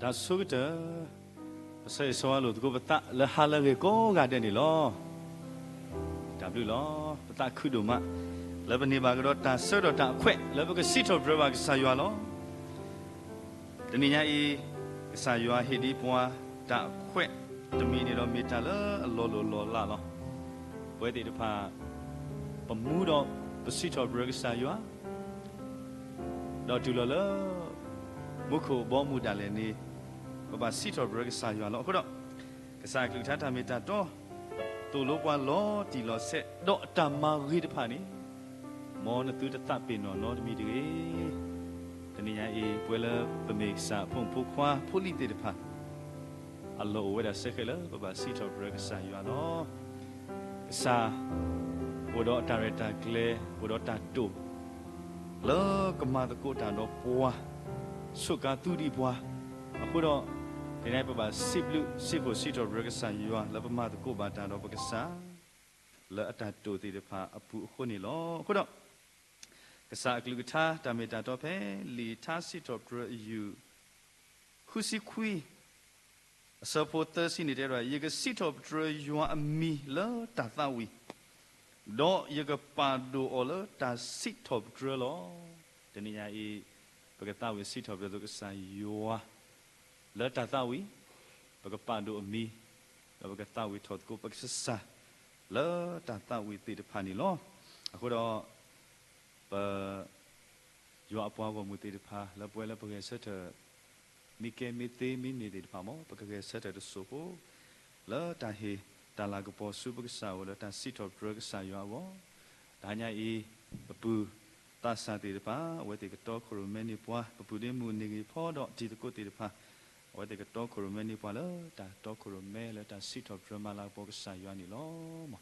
တၢ်ဆိကတၢၢ်, ပဆၢဂ့ၤဆၢဝါလိာ်သကိးပသးလၢဟါလၢအဂ့ၤကိးဂၤဒဲးန့ၣ်လီၤ. တၢ်ဘျုးလီၤ. ပသးခုဒိၣ်မး လၢပန့ၢ်ဘၣ်ကဒီးတၢ်ဆၢကတီၢ်တၢ်အခွဲး လၢပကစံးထီၣ်ပတြၢၤဘၣ်ကစၢ်ယွၤလီၤ. တနံၤညါအံၤ ကစၢ်ယွၤဟ့ၣ်ဒံးပှၤတၢ်အခွဲးတမံၤန့ၣ်ဒီး မ့ၢ်တၢ်လၢအလီၤလိၢ်လီၤလးလီၤ. ပဝဲသ့ၣ်တဖၣ် ပမူဒီးပစံးထီၣ်ပတြၢၤကစၢ်ယွၤ ဒီးတုၤလီၤလၢ မူခိၣ်အဘီအမုၢ်ဒၣ်လဲာ်န့ၣ် ပဘၣ်စံးထီၣ်ပတြၢၤကစၢ်ယွၤလီၤ. အဃိဒီး ကစၢ်အကလုၢ်ကထါတၢ်မ့ၢ်တၢ်တီ သိၣ်လိပှၤလီၤတံၢ်လီၤဆဲး ဒီးအတၢ်မၤဂ့ၤတဖၣ်န့ၣ် မ်နသုတသးပ့ၤနီၣ်နီတမံၤတဂ့ၤ. တနံၤညါအံၤ ပဝဲလၢပမ့ၢ်ကစၢ်အဖိမုၣ်ဖိခွါဖိလံၤသ့ၣ်တဖၣ် အလီၢ်အိၣ်ဝဲဒၣ်စ့ၢ်ကီးလၢပဘၣ်စံးထီၣ်ပတြၢၤကစၢ်ယွၤလီၤ. ကစၢ် အိၣ်ဒီးအတၢ်ရဲၣ်တၢ်ကျဲၤ အိၣ်ဒီးတၢ်တိာ် လၢကမၤသကိးတၢ်ဒီးပှၤ ဆိးကါသူဒံးပှၤ အဃိဒီး တနံၤညါအံၤ ပဘၣ်စံးဘျုးစံးဖှိၣ်စံးထီၣ်ပတြၢၤကစၢ်ယွၤ လၢပမၤသကိးဘၣ်တၢ်ဒီးပကစၢ် လၢအတၢ်တိာ်သ့ၣ်တဖၣ်အပူၤအဃိန့ၣ်လီၤ. အဃိဒီး ကစၢ်အကလုၢ်ကထါတၢ်မ့ၢ်တၢ်တီဖဲ လံာ်ထါစံးထီၣ်ပတြၢၤအယုၢ် ဃုဆံခွံ အဆၢဖိသၢဆံန့ၣ်တဲဝဲဒၣ်, ယကစံးထီၣ်ပတြၢၤယွၤအမံၤလၢတၢ်သးဝံၣ်, ဒီးယကပာ်ဒိၣ်အီၤလၢတၢ်စံးထီၣ်ပတြၢၤလီၤ. တနံၤညါအံၤ ပကသးဝံၣ်စံးထီၣ်ပတြၢၤကစၢ်ယွၤ လၢတၢ်သးဝံၣ်, ပကပာ်ဒိၣ်အမံၤ, ဒီးပကသးဝံၣ်ထီၣ်သကိးပကစၢ် လၢတၢ်သးဝံၣ်သ့ၣ်တဖၣ်န့ၣ်လီၤ. အဃိဒီး ပ ယွၤအပှၤဂီၢ်မုၢ်သ့ၣ်တဖၣ် လၢပဝဲလၢပဂဲၤဆၢထၢၣ် မ့ၢ်ကဲမ့ၢ်သ့မ့ၢ်န့ၢ်သ့ၣ်တဖၣ်မ့ၢ် ပကဂဲၤဆၢထၢၣ်တစိၢ်ဖိ လၢတၢ်ဟ့ၣ်တၢ်လၤကပီၤဆူပကစၢ်အအိၣ် လၢတၢ်စံးထီၣ်ပတြၢၤကစၢ်ယွၤအဂီၢ်, တဟါညါအံၤ ပပုၢ်သးစၢ်သ့ၣ်တဖၣ် အဝဲသ့ၣ်ကတီခိၣ်ရိၣ်မဲန့ၢ်ပှၤ, ပပုၢ်ဒ့မုၣ်န့ၢ်ဂ့ၤဖီဒီး တံၤသကိးသ့ၣ်တဖၣ် အဝဲသ့ၣ်ကတီခိၣ်ရိၣ်မဲန့ၢ်ပှၤလၢတၢ်တီခိၣ်ရိၣ်မဲ လၢတၢ်စံးထီၣ်ပတြၢၤမၤလၤကပီၤကစၢ်ယွၤန့ၣ်လီၤ.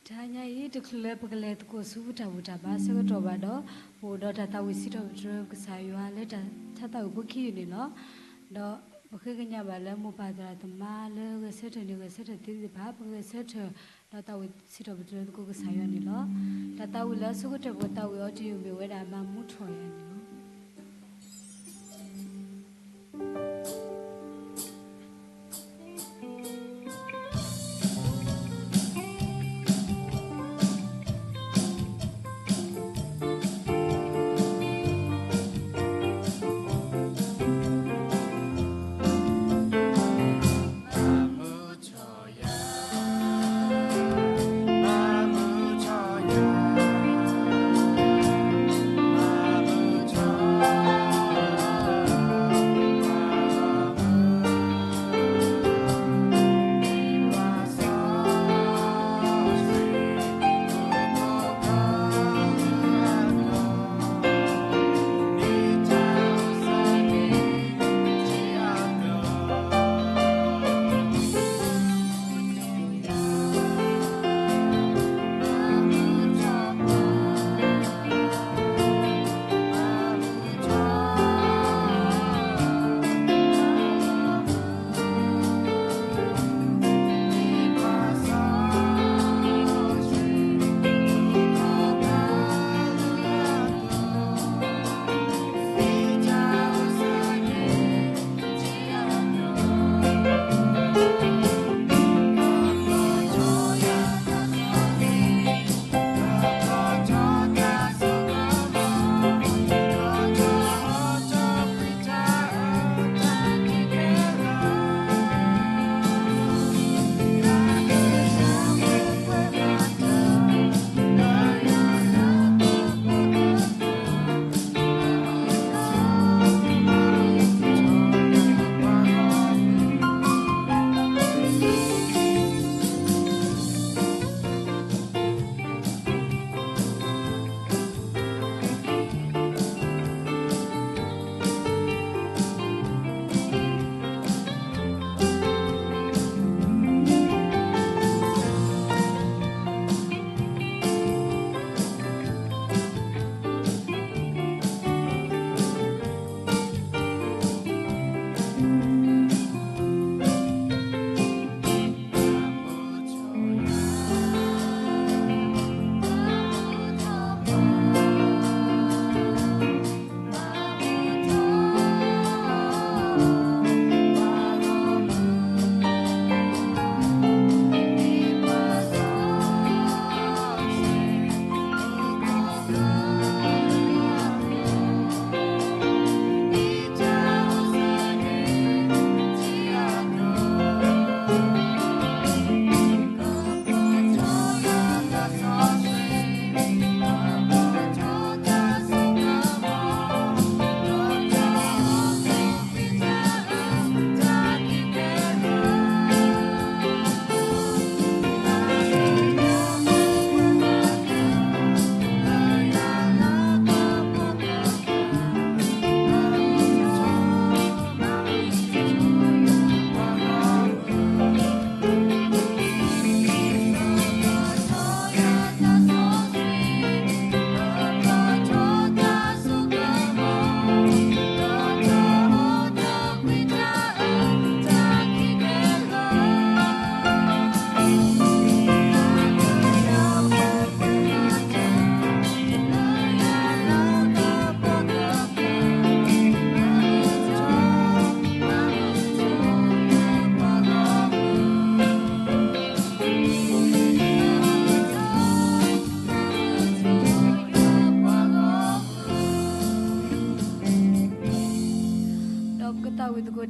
တဟါညါအံၤ တချုးလၢပကလဲၤသကိးဆူပတၢ်ဘူၣ်တၢ်ဘါအဆၢကတီၢ်ဘၣ်ဒီး ပအိၣ်ဒီးတၢ်သးဝံၣ်စံးထီၣ်ပတြၢၤကစၢ်ယွၤလၢတၢ်ထါသးဝံၣ်ဖိခံယူၢ်န့ၣ်လီၤ. ဒီးပဃ့ကညးဘၣ်လၢမိၢ်ပၢ်သရၣ်သမါလၢဂဲၤဆၢထၢၣ်န့ၣ် ဂဲၤဆၢထၢၣ်သ့သ့ၣ်တဖၣ် ပကဂဲၤဆၢထၢၣ် ဒီးသးဝံၣ်စံးထီၣ်ပတြၢၤသကိးကစၢ်ယွၤန့ၣ်လီၤ. တၢ်သးဝံၣ်လၢအဆိကတၢၢ်ပကသးဝံၣ်အီၤတယုၢ်မ့ၢ်ဝဲဒၣ် မၤမူထီၣ်ယၤန့ၣ်လီၤ.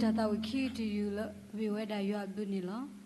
တၢ်သးဝံၣ်ခံကတၢၢ်လၢ မ့ၢ်ဝဲဒၣ်ယွၤအဘျုးန့ၣ်လီၤ.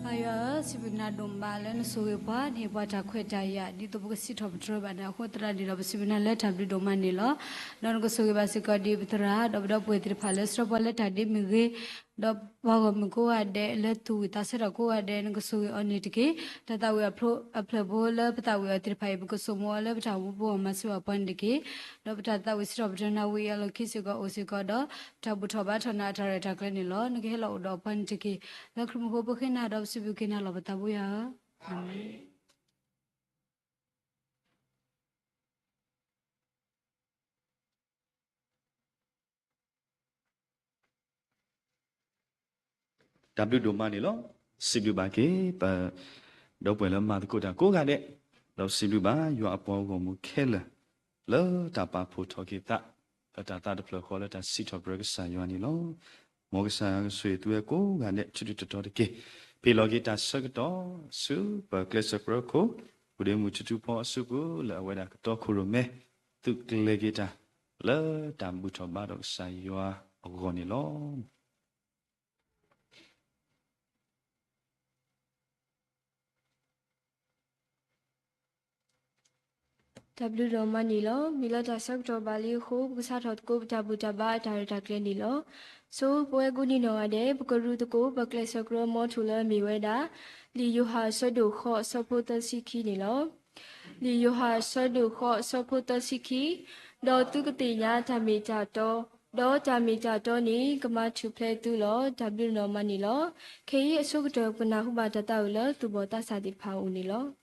ပၢ်ယွၤဧၢ, စံးဘျုးနၤဒိၣ်မးလၢနဆိၣ်ဂ့ၤပှၤ နဟ့ၣ်ပှၤတၢ်ခွဲးတၢ်ယာ် ဒ်သိးပကစံးထီၣ်ပတြၢၤဘၣ်နၤအဃိသတးန့ၣ်ဒီး ပစံးဘျုးနၤလၢတၢ်ဘျုးဒိၣ်မးန့ၣ်လီၤ. ဒီးနကဆိၣ်ဂ့ၤဘၣ်စ့ၢ်ကီးဒံးပသရၣ် ဒီးပဒီပုၢ်ဝဲၢ်သ့ၣ်တဖၣ်လၢဆှၢပှၤလၢတၢ်ဒ့မုၢ်ဂ့ၤ, ဒီးပှၤဂီၢ်မုၢ်ကိးဂၤဒဲးလၢသူၣ်ဝံၣ်သးဆၢထီၣ်ကိးဂၤဒဲး နကဆိၣ်ဂ့ၤအီၤန့ၣ်တက့ၢ်. တၢ်သးဝံၣ်အဖျၢၣ်ဖိလၢပသးဝံၣ်အီၤသ့ၣ်တဖၣ်အံၤ ပကဆိမိၣ်အီၤလၢပတၢ်အိၣ်မူပူၤ မၤစၢၤဘၣ်ပှၤန့ၣ်တက့ၢ်. ဒီးပတၢ်သးဝံၣ်စံးထီၣ်ပတြၢၤနၤဝံၤအလီၢ်ခံစ့ၢ်ကီးအိၣ်စ့ၢ်ကီးဒီး ပတၢ်ဘူၣ်ထီၣ်ဘါထီၣ်နၤအတၢ်ရဲၣ်တၢ်ကျဲၤန့ၣ်လီၤ. နကဟဲလီၤအိၣ်ဒီးပှၤန့ၣ်တက့ၢ်. လၢခရံာ်မူအဃိပဃ့နၤဒီးပစံးဘျုးက့ၤနၤလီၤ ပသးဘိယွၤဧၢ, အၤမ့ၣ်. တၢ်ဘျုးဒိၣ်မးန့ၣ်လီၤ. စံးဘျုးဘၣ်က့ၤ ပဒီပုၢ်ဝဲၢ်လၢမၤသကိးတၢ်ကိးဂၤဒဲး, ဒီးစံးဘျုးဘၣ်ယွၤအပှၤဂီၢ်မုၢ်ခဲလၢာ် လၢတၢ်ပာ်ဖှိၣ်ထီၣ်က့ၤသး လၢတၢ်သးတဖျၢၣ်ဃီ လၢတၢ်စံးထီၣ်ပတြၢၤကစၢ်ယွၤန့ၣ်လီၤ. မ်ကစၢ်ယွၤကဆိၣ်ဂ့ၤသုဝဲကိးဂၤဒဲး ထူးထူးတီၤတီၤတက့ၢ်. ပဟ့ၣ်လီၤက့ၤတၢ်ဆၢကတီၢ် ဆူပကျဲးစၢးကရၢခိၣ် ပုၢ်ဒ့မုၣ်ထူထူဖီအစုပူၤ လၢအဝဲဒၣ်ကတီခိၣ်ရိၣ်မဲ သုးကျဲၤက့ၤတၢ် လၢတၢ်ဘူၣ်ထီၣ်ဘါထီၣ်ကစၢ်ယွၤအဂီၢ်န့ၣ်လီၤ. တၢ်ဘျုးဒိၣ်မးန့ၣ်လီၤ. မ့ၢ်လၢတၢ်ဆၢကတီၢ်ဘၣ်လံအဃိ ပကစးထီၣ်သကိးပတၢ်ဘူၣ်တၢ်ဘါအတၢ်ရဲၣ်တၢ်ကျဲၤန့ၣ်လီၤ. ဆိပဝဲကိးနံၤနီၢ်ဂၤဒဲး ပကရူၢ်သကိးပကျဲးစၢးကရၢမီထူၣ်လၢအမ့ၢ်ဝဲဒၣ် လံာ်ယိၤဟၣ်အဆၢဒိၣ်ဃိးအဆၢဖိသၢဆံခံန့ၣ်လီၤ. လံာ်ယိၤဟၣ်အဆၢဒိၣ်ဃိးအဆၢဖိသၢဆံခံ, ဒီးသုကသ့ၣ်ညါတၢ်မ့ၢ်တၢ်တီ, ဒီးတၢ်မ့ၢ်တၢ်တီန့ၣ် ကမၤထူၣ်ဖျဲးသုလီၤ. တၢ်ဘျုးနီၢ်မးန့ၣ်လီၤ. ခဲအံၤအဆိကတၢၢ် ပကနၢ်ဟူဘၣ်တၢ်သးဝံၣ်လၢသူၣ်ဘီၣ်သးစၢ်သ့ၣ်တဖၣ်အအိၣ်န့ၣ်လီၤ.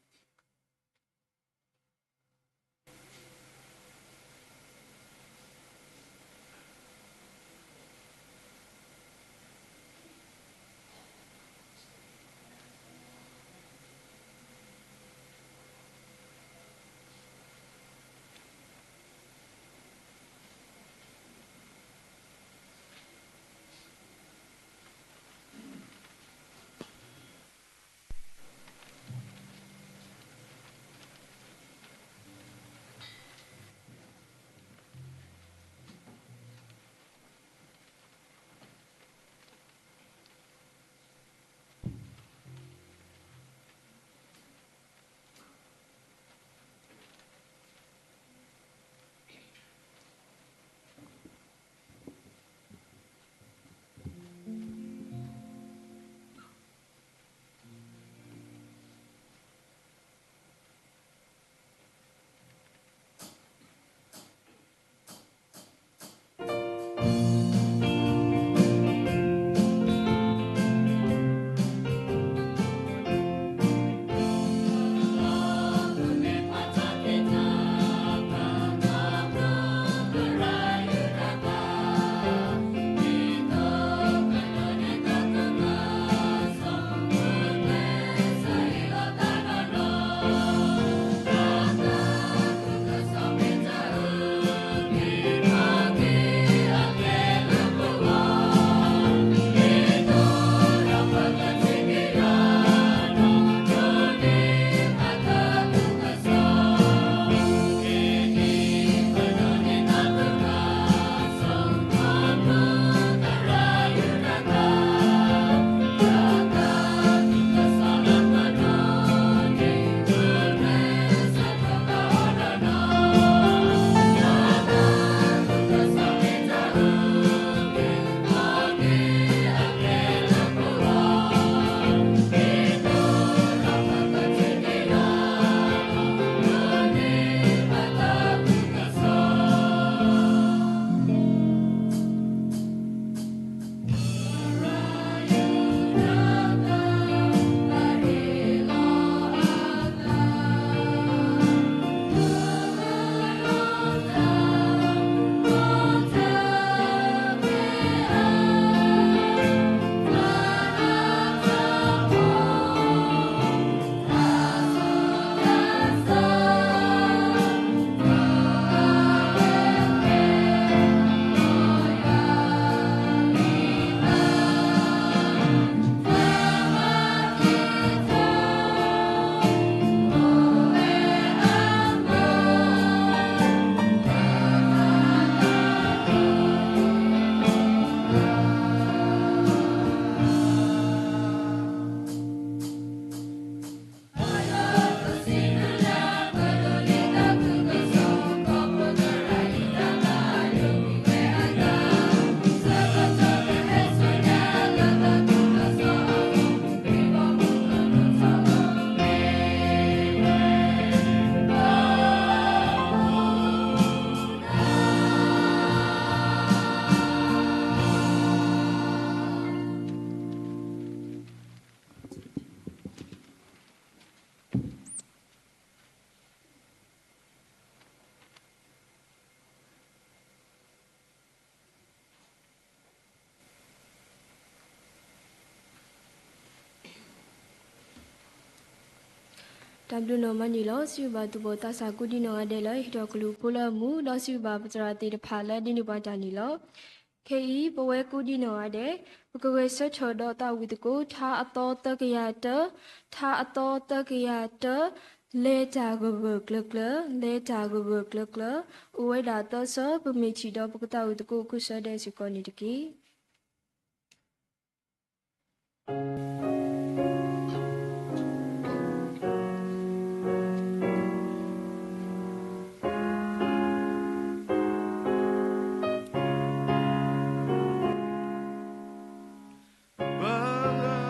တၢ်ဘျုးနီၢ်မးန့ၣ်လီၤ. စံးဘျုးဘၣ်သူၣ်ဘီၣ်သးစၢ်ကိးဒံနီၢ်ဂၤဒဲးလၢဟ့ၣ်ထီၣ်ကလုၢ်ဖိလၢအမုာ်, ဒီးစံးဘျုးဘၣ်ပသရၣ်သ့ၣ်တဖၣ်လၢဒိးန့ၢ်ပှၤတၢ်န့ၣ်လီၤ. ခဲအံၤ ပဝဲကိးဒံနီၢ်ဂၤဒဲး ပကဂဲၤဆၢထၢၣ်ဒီးသးဝံၣ်သကိး ထါအသီသၢကယၤတၢ, ထါအသီသၢကယၤတၢ, လဲၤတၢ်ဂၢၢ်ဂၢၢ်ကျၢၤကျၢၤ, လဲၤတၢ်ဂၢၢ်ဂၢၢ်ကျၢၤကျၢၤ, အိၣ်ဝဲဒၣ်သၢဆၢ, ပမ့ၢ်ထံၣ်ဒီးပကသးဝံၣ်သကိးခိၣ်ဆၢဒဲးစ့ၢ်ကီးန့ၣ်တက့ၢ်. ဂၢၢ်ဂၢၢ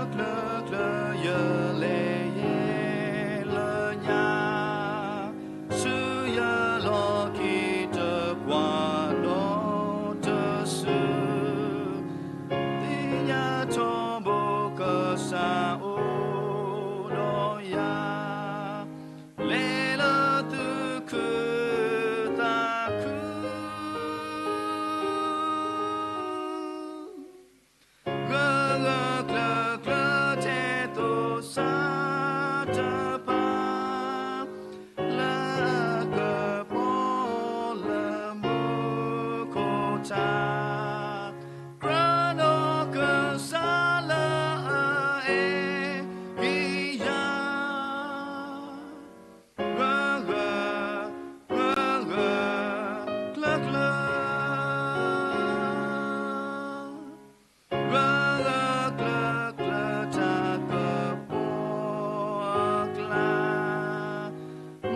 ်ကျၢၤကျၢၤ ယလဲၤယဲလၢညါ, ဆူယလီၢ်ခံတကွၢ်ဒီးတစု, သ့ၣ်ညါထီဘိကစၢ်အိၣ်ဒီးယၤ, လဲၤလၢသူၣ်ခုသးခု ဂၢၢ်ဂၢၢ်ကျၢၤကျၢၤ ထဲသိးစးတဖၣ်, လၢကပီၤလၢမူခိၣ်ထါ, ကြၢးဒီးကစၢ်လၢအအဲၣ်က့ၤယၤ ဂၢၢ်ဂၢၢ်, ဂၢၢ်ဂၢၢ်ကျၢၤကျၢၤ, ဂၢၢ်ဂၢၢ်ကျၢၤကျၢၤ တၢ်ကပီၤအကျါ,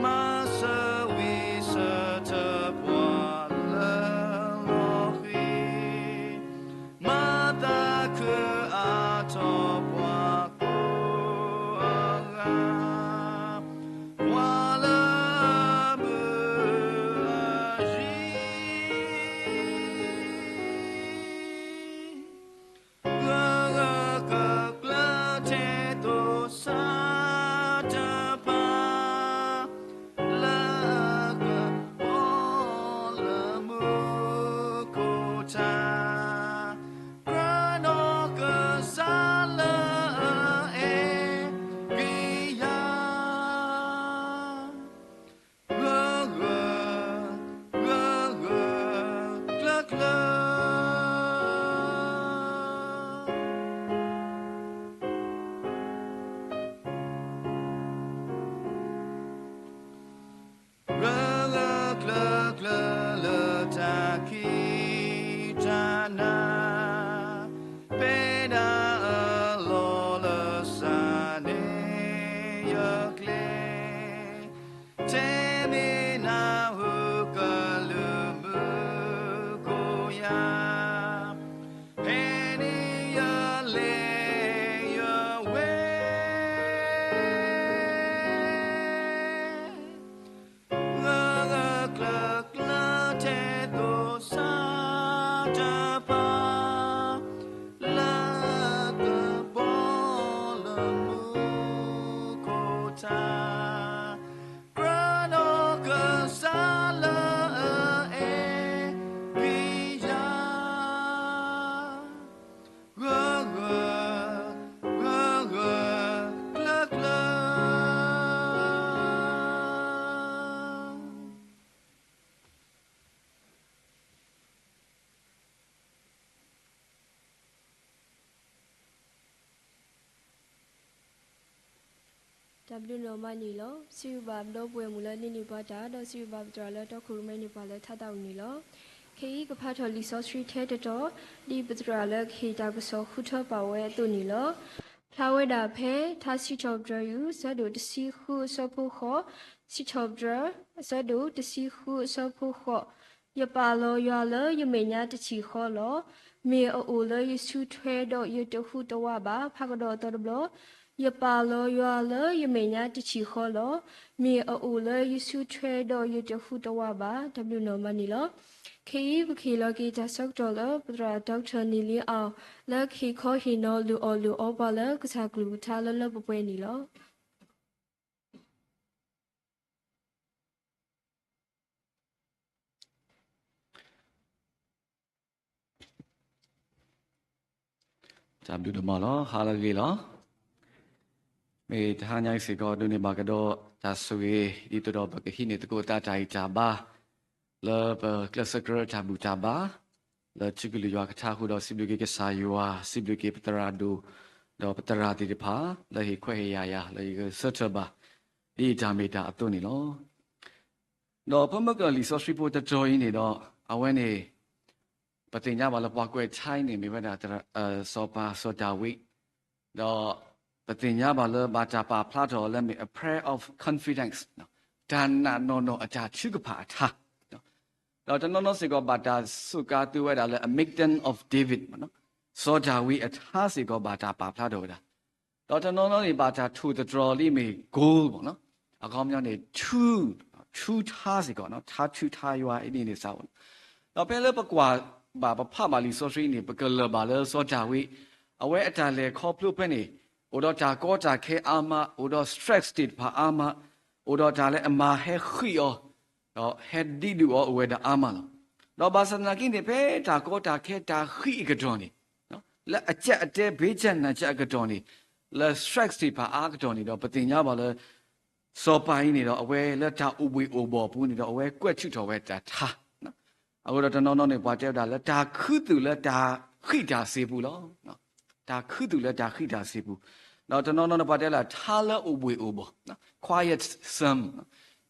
မၤစၢၤဝံၣ်စၢၤထၢၣ်ပှၤလၢလီၢ်ဃံ, မၤသးခုအါထီၣ်ပှၤကိးအဂၤ, ပှၤလၢအမုာ်အယံၤ, ဂၢၢ်ဂၢၢ်ကျၢၤကျၢၤ ထဲသိးစးတဖၣ်, လၢကပီၤလၢမူခိၣ်ထါ, ကြၢးဒီးကစၢ်လၢအအဲၣ်က့ၤယၤ ဂၢၢ်ဂၢၢ်, ဂၢၢ်ဂၢၢ်ကျၢၤကျၢၤ, ဂၢၢ်ဂၢၢ်ကျၢၤကျၢၤလၢတၢ်ခံးတၢ်နၤ, ဖဲဒၣ်အလီၢ်လၢစးန့ၣ် ယကျဲ ထဲမ့ၢ်နၢ်ဟူကလုၢ်မုၢ်ကိးယၤ, ဖဲန့ၣ်ယလဲၤယဝဲ ဂၢၢ်ဂၢၢ်ကျၢၤကျၢၤ ထဲသိးစးတဖၣ်, လၢကပီၤလၢမူခိၣ်ထါ, ကြၢးဒီးကစၢ်လၢအအဲၣ်က့ၤယၤ ဂၢၢ်ဂၢၢ်, ဂၢၢ်ဂၢၢ်ကျၢၤကျၢၤ. တၢ်ဘျုးနီၢ်မးန့ၣ်လီၤ. စံးဘျုးဘၣ်ပဒီပုၢ်ဝဲၢ်မုၣ်လၢန့ၢ်ပှၤတၢ်, ဒီးစံးဘျုးဘၣ်ပသရၣ်လၢတီခိၣ်ရိၣ်မဲန့ၢ်ပှၤလၢထါသးဝံၣ်န့ၣ်လီၤ. ခဲအံၤကဖးထီၣ်လံာ်စီဆှံထဲတတီၤ, ဒ်ပသရၣ်လၢကဟ့ၣ်တၢ်ကစီၣ်ဃုထၢပာ်ဝဲအသိးန့ၣ်လီၤ. ဖျါဝဲဒၣ်ဖဲ ထါစံးထီၣ်ပတြၢၤ အဆၢဒိၣ်တဆံဃုအဆၢဖိဃိး, စံးထီၣ်ပတြၢၤ အဆၢဒိၣ်တဆံဃုအဆၢဖိဃိး, ယပာ်လီၤယွၤလၢယမဲာ်ညါတထံၣ်ဃီလီၤ. မ့ၢ်အအိၣ်လၢယစုထွဲဒီးယတဟူးတဝးဘၣ်. ဖးကဒီးအသီတဘျီ, ယပာ်လီၤယွၤလၢယမဲာ်ညါတထံၣ်ဃီလီၤ. မ့ၢ်အအိၣ်လၢယစုထွဲဒီးယတဟူးတဝးဘၣ်. တၢ်ဘျုးနီၢ်မးန့ၣ်လီၤ. ခဲအံၤပကဟ့ၣ်လီၤက့ၤတၢ်ဆၢကတီၢ်လၢ ပသရၣ် Doctor န့ၢ်လံအီၤ လၢကဟ့ၣ်ခီဟ့ၣ်နီၤလုၢ်အီၣ်လုၢ်အီပှၤလၢကစၢ်ကလုၢ်ကထါလၢလၢပှဲၤပှဲၤန့ၣ်လီၤ. တၢ်ဘျုးဒိၣ်မးလီၤ. ဟါလၢအဂ့ၤလီၤ. မ့ၢ်တဟါညါအံၤစ့ၢ်ကီး ဒိးန့ၢ်ဘၣ်ကဒီးတၢ်ဆိၣ်ဂ့ၤ ဒ်သိးဒီးပကဟံးန့ၢ်သကိးသးတၢ်ဂံၢ်တၢ်ဘါ လၢပကျဲးစၢးကရၢတၢ်ဘူၣ်တၢ်ဘါ လၢထံကလုာ်ယွၤကထါအဃိဒီး စံးဘျုးက့ၤကစၢ်ယွၤ, စံးဘျုးက့ၤပသရၣ်ဒိၣ်, ဒီးပသရၣ်သ့ၣ်တဖၣ် လၢဟ့ၣ်ခွဲးဟ့ၣ်ယာ်ယၤ လၢယဂဲၤဆၢထၢၣ်ဘၣ် ဒ်အတၢ်မ့ၢ်တၢ်အသိးန့ၣ်လီၤ. ဒီးဖဲမုၢ်ကလံာ်စီဆှံဖိတတီၤအံၤန့ၣ်ဒီး အဝဲန့ၣ် ပသ့ၣ်ညါဘၣ်လၢပှၤကွဲးထါအံၤန့ၣ် မ့ၢ်ဝဲဒၣ် စီၤပၤစီၤဒၤဝံး, ဒီးပသ့ၣ်ညါဘၣ်လၢဘၣ်တၢ်ပာ်ဖျါထီၣ်လၢမ့ၢ် a prayer of confidence, တၢ်နာ်နီၢ်နီၢ်အတၢ်ထုကဖၣ်အထါ, ဒီးတနီၤနီၤစ့ၢ်ကီးဘၣ်တၢ်စူးကါသုဝဲဒၣ်လၢ a maiden of David, စီၤဒၤဝံးအထါစ့ၢ်ကီးဘၣ်တၢ်ပာ်ဖျါထီၣ်ဝဲဒၣ် ဒီးတနီၤနီၤန့ၣ် ဘၣ်တၢ်ထိၣ်သတြီၤလံမ့ၢ် gold မ့ၢ်နီၤ, အခီပညီန့ၣ် ထူ, ထူထါစ့ၢ်ကီးနီၤ, ထါထူထါယွၤအံၤန့ၣ်စ့ၢ်ကီး, ဒီးဖဲလၢပကွၢ်ဘၣ်ပဖးဘၣ်လံာ်စီဆှံန့ၣ် ပကလၢၤဘၣ်လၢစီၤဒၤဝံး အဝဲအတၢ်လဲၤခီဖျိဖဲန့ၣ် အိၣ်ဒီးတၢ်ကီတၢ်ခဲအါမး, အိၣ်ဒီး stress သ့ၣ်တဖၣ်အါမး, အိၣ်ဒီးတၢ်လၢအမၤဟဲဃံးအီၤ ဒီးဟဲဒံးဒုးအီၤအိၣ်ဝဲဒၣ်အါမးလီၤ. ဒီးဘၣ်ဆၣ်သနာ်က့န့ၣ် ဖဲတၢ်ကီတၢ်ခဲတၢ်ဃံးအကတီၢ်န့ၣ်, လၢအကၢ်အတဲ ဘ့ကၢ်နၢ်ကၢ်အကတီၢ်န့ၣ်, လၢ stress သ့ၣ်တဖၣ်အါကတီၢ်န့ၣ်ဒီး ပသ့ၣ်ညါဘၣ်လၢ စီၤပၤအံၤန့ၣ်ဒီး အဝဲလၢတၢ်အိၣ်ဘှံးအိၣ်ဘှီၣ်အပူၤန့ၣ်ဒီး အဝဲကွဲးထုးထီၣ်ဝဲတၢ်ထါ အဃိဒီးတနီၤနီၤန့ၣ် ပှၤတဲဝဲဒၣ်လၢတၢ်ခူသူၣ်လၢတၢ်ဃံးတၢ်စ့ၤပူၤလီၤ. တၢ်ခူသူၣ်လၢတၢ်ဃံးတၢ်စ့ၤပူၤ, ဒီးတနီၤနီၤန့ၣ် ပှၤတဲလၢထါလၢအိၣ်ဘှံးအိၣ်ဘှီၣ်, quiet sermon,